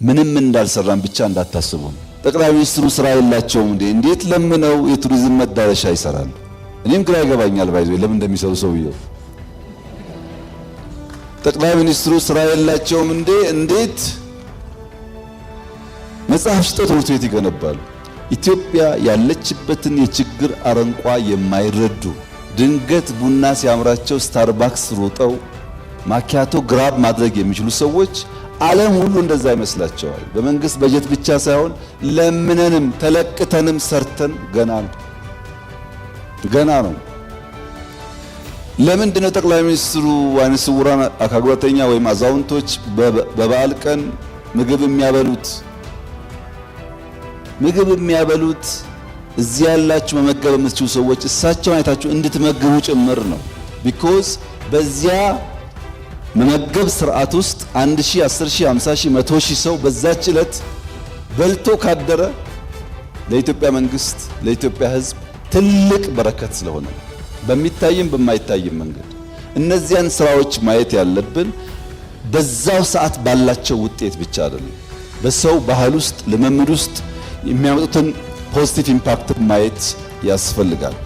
ምንም እንዳልሰራን ብቻ እንዳታስቡ። ጠቅላይ ሚኒስትሩ ስራ የላቸውም እንዴ? እንዴት ለምነው የቱሪዝም መዳረሻ ይሰራሉ? እኔም ግራ ይገባኛል። By the way፣ ለምን እንደሚሰሩ ሰውየው። ጠቅላይ ሚኒስትሩ ስራ የላቸውም እንዴ? እንዴት መጽሐፍ ሽጠው ትምህርት ቤት ይገነባሉ? ኢትዮጵያ ያለችበትን የችግር አረንቋ የማይረዱ፣ ድንገት ቡና ሲያምራቸው Starbucks ሮጠው ማኪያቶ grab ማድረግ የሚችሉ ሰዎች ዓለም ሁሉ እንደዛ ይመስላቸዋል። በመንግስት በጀት ብቻ ሳይሆን ለምነንም ተለቅተንም ሰርተን ገና ነው፣ ገና ነው። ለምንድን ነው ጠቅላይ ሚኒስትሩ ዓይነ ስውራን፣ አካል ጉዳተኛ ወይም አዛውንቶች በበዓል ቀን ምግብ የሚያበሉት? ምግብ የሚያበሉት እዚህ ያላችሁ መመገብ የምትችሉ ሰዎች እሳቸውን አይታችሁ እንድትመግቡ ጭምር ነው። Because በዚያ መመገብ ስርዓት ውስጥ 1,000፣ 10,000፣ 50,000፣ 100,000 ሰው በዛች ዕለት በልቶ ካደረ ለኢትዮጵያ መንግስት፣ ለኢትዮጵያ ሕዝብ ትልቅ በረከት ስለሆነ በሚታይም በማይታይም መንገድ እነዚያን ስራዎች ማየት ያለብን በዛው ሰዓት ባላቸው ውጤት ብቻ አይደለም። በሰው ባህል ውስጥ፣ ልምምድ ውስጥ የሚያመጡትን positive impact ማየት ያስፈልጋል።